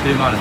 သ့မးလၢ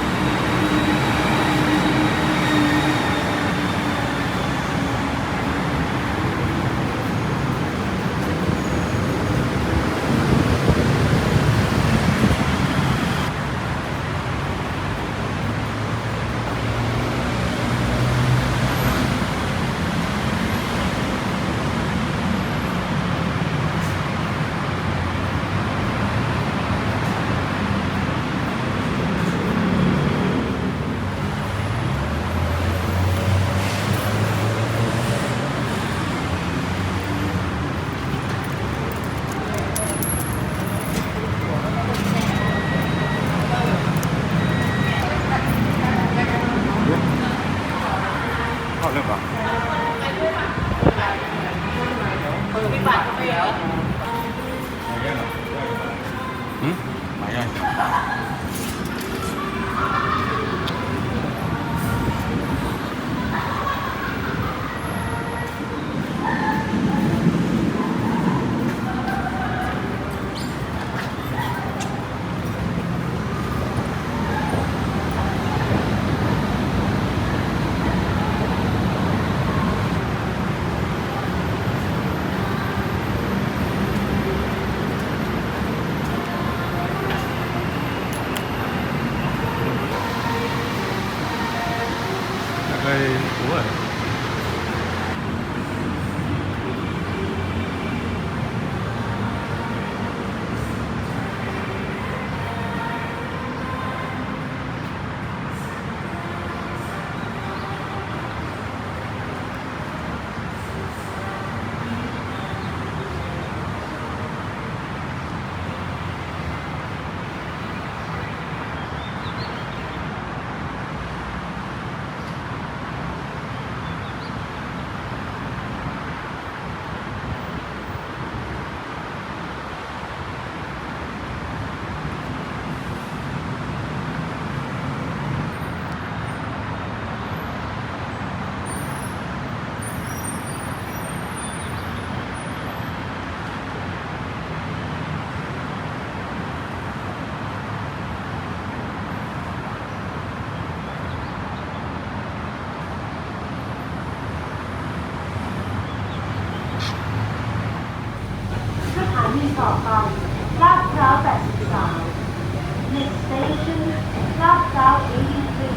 สถานีต่อไป ลาดพร้าวแปดสิบสาม Next station ลาดพร้าว eighty-three.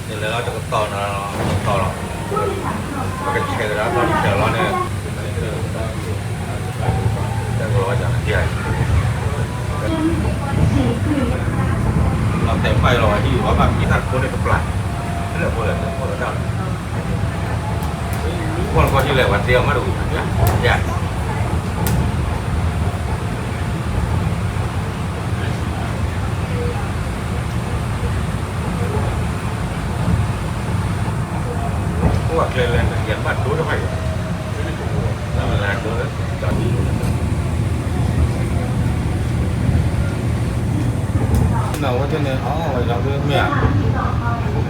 ယလဲၤလီၤတကတီၢ်နၤလီၤ တကတီၢ်လီၤ, ပကဆဲးကဒါသီတဆဲးလီၤန့ၣ်, တၢ်ကလီၤဝဲဒၣ်နကဲ, လီၤတဲာ်ပာ်လီၤဝဲဟံၣ် ဝဲဘၣ်က့ၤတၢ်တဖိန့ၣ်တပျၢ်, ဖဲလဲၣ်ဖိလဲၣ် ဖိလီၤတၢ် ကွၢ်လၢကွၢ်ထံလဲၣ် ပှၤတ့အီၤမးတဝံၤ, ယၤ, အိၣ်အကျဲလဲၣ် ယဘၣ်ဒိတဖၣ်အံၤ, လၢမ့ၢ်လၢဒိလၢ နဝဲသ့ၣ်န့ၣ် အဝဲလီၤဒိမ့ၢ်ဧါ.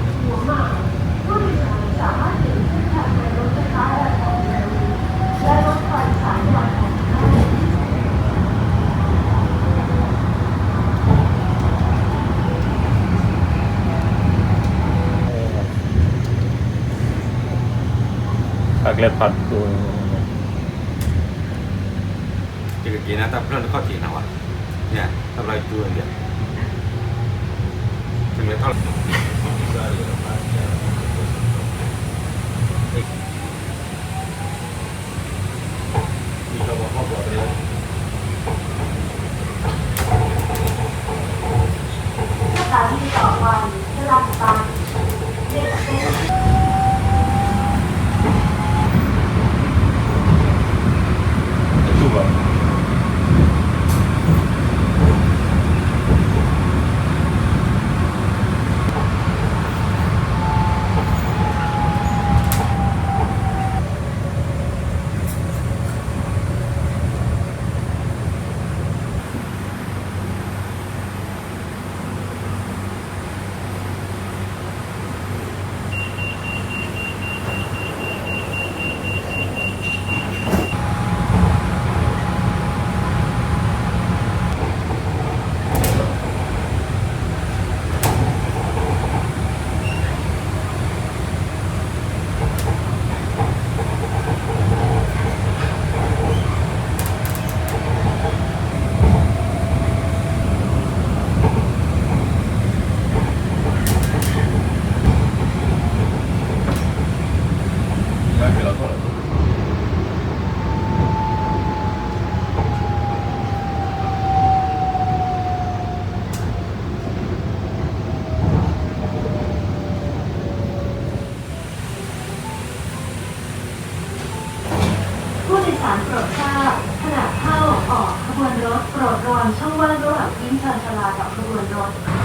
အကျဲဖးဒိၣ်, ယကက့ၤနၤတၢ်ဖျၢၣ်နခီၣ်ထံးနၤဝဲ, တၢ်ဖျၢၣ်ကၠူဝဲဒၣ်, တမ့ၢ်ထီၣ်လၢ สถานีต่อไป လီၤလီၤ,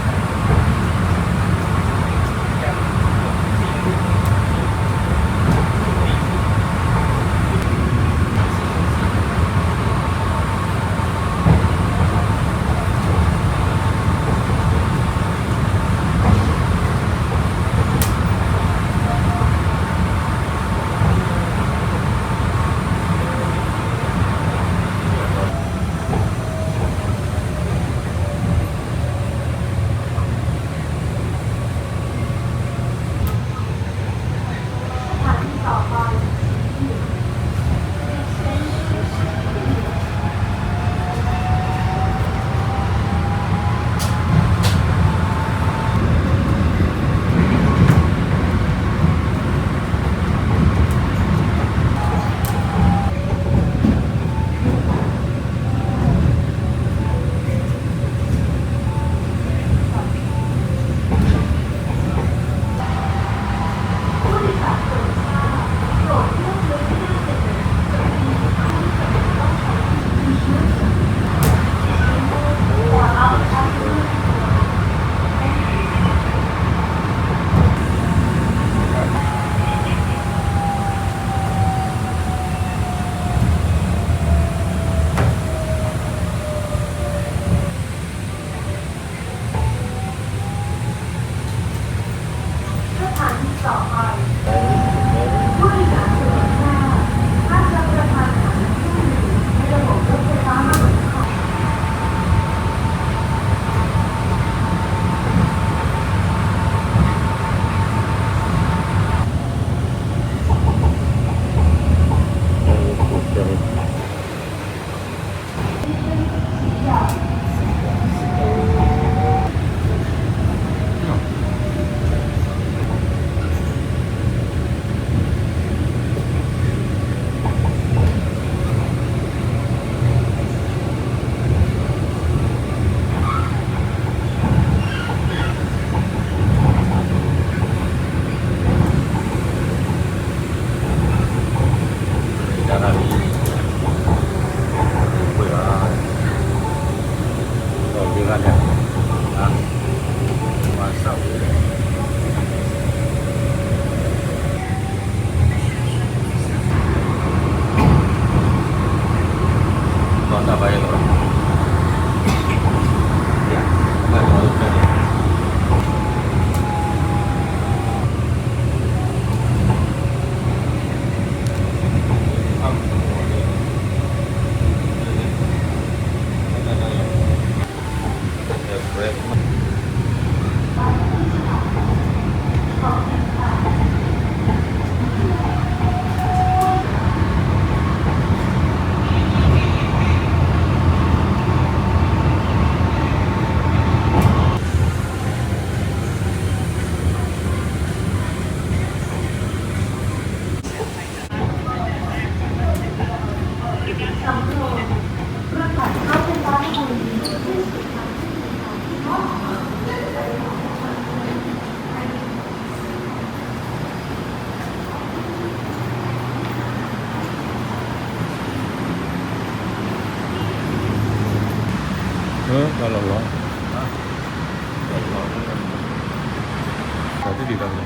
တၢ်သ့ၣ်ဒံးတၢ်န့ၣ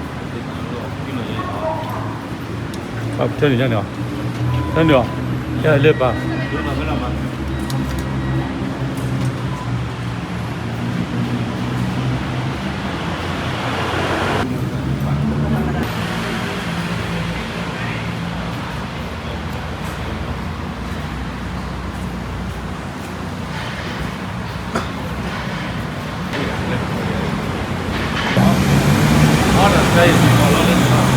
်, ပထၢန့ၣ်ညါန့ၣ်, ထၢန့ၣ်အီၤ, ယလၢပၢ် မီၤခံ စီၤဝလံ စီၤ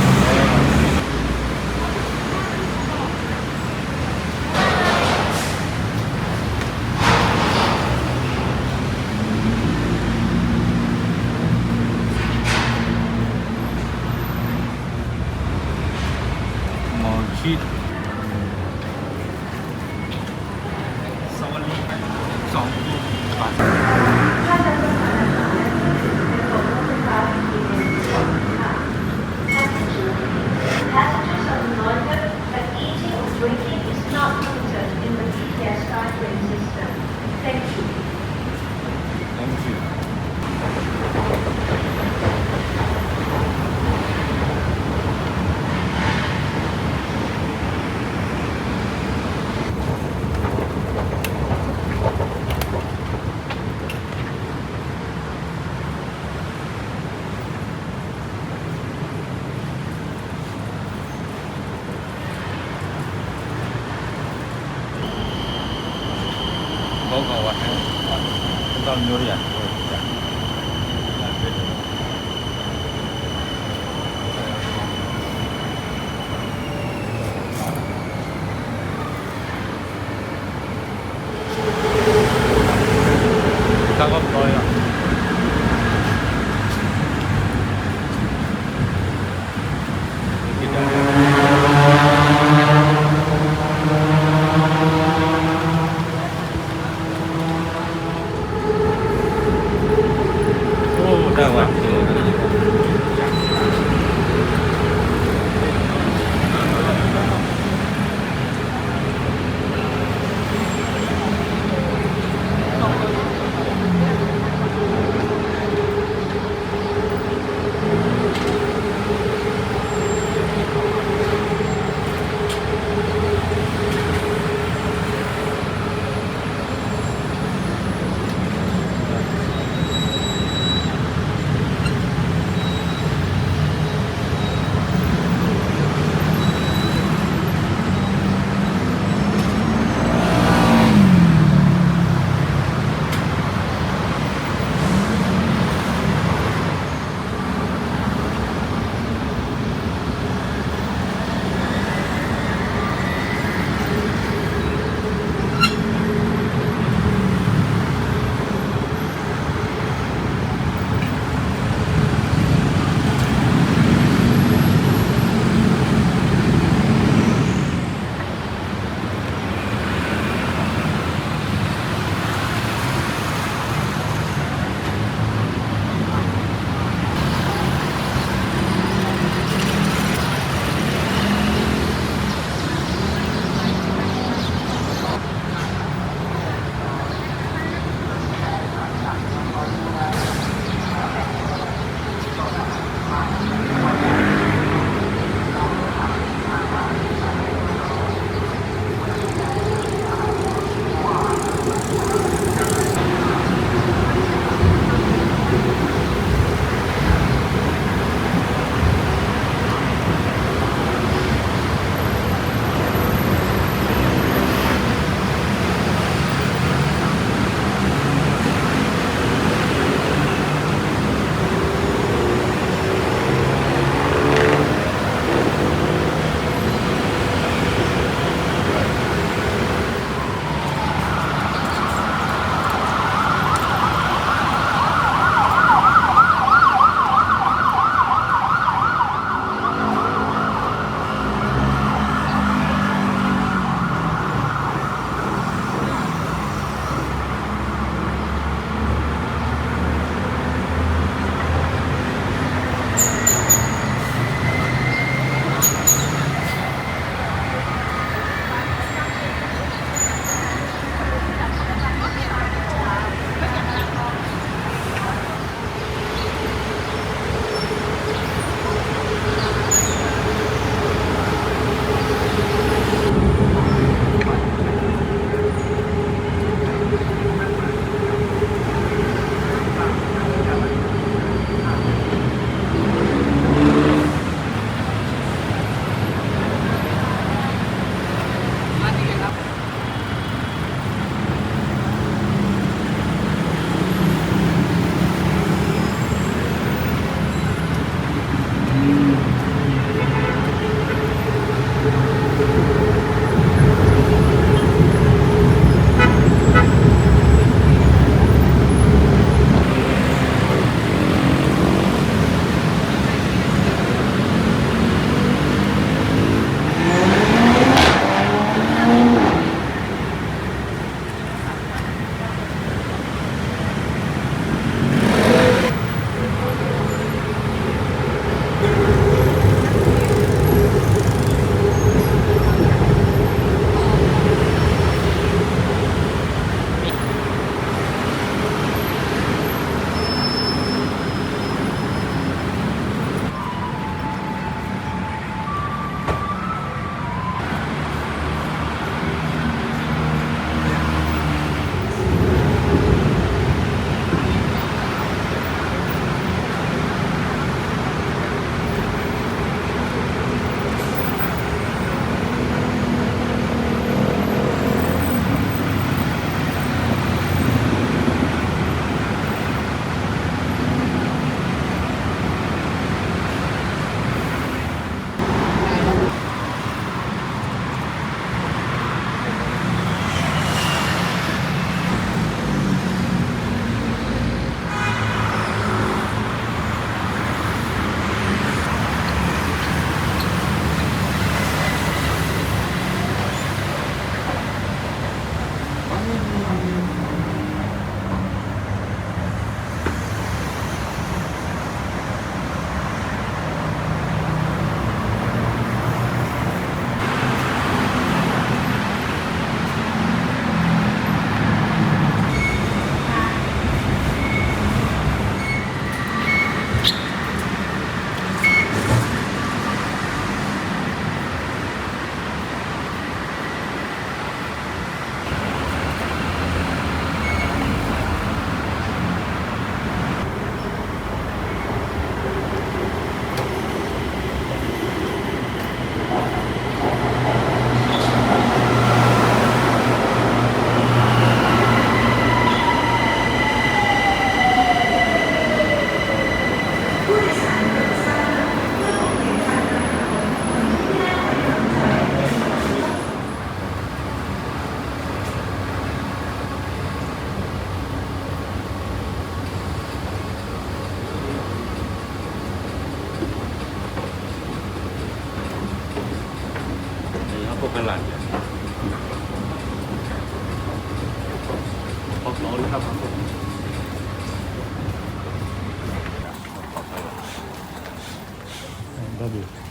ဒီး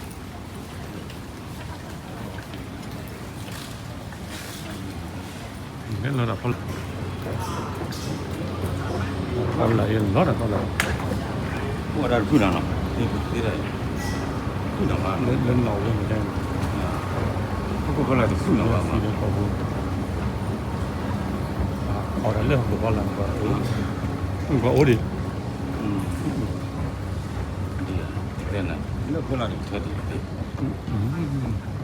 ဘၣ် လဲၤလီၤဒီးဖီလာ်, ဖီလာ်အံၤလီၤဒီးဖီလာ်, အိၣ်ဝဲဒၣ်တဖုနီၤနီၤ, တဖုနီၤဘၣ်, လၢနီၣ်ဝဲန့ၣ်, ဖီလာ်တဖုနီၤဘၣ်, အီၣ်ဒီးလၢဟီၣ်ခိၣ်ဖီလာ်, ပှၤအိၣ်ဒံး, လၢဖီလာ်တဖုနီၤ,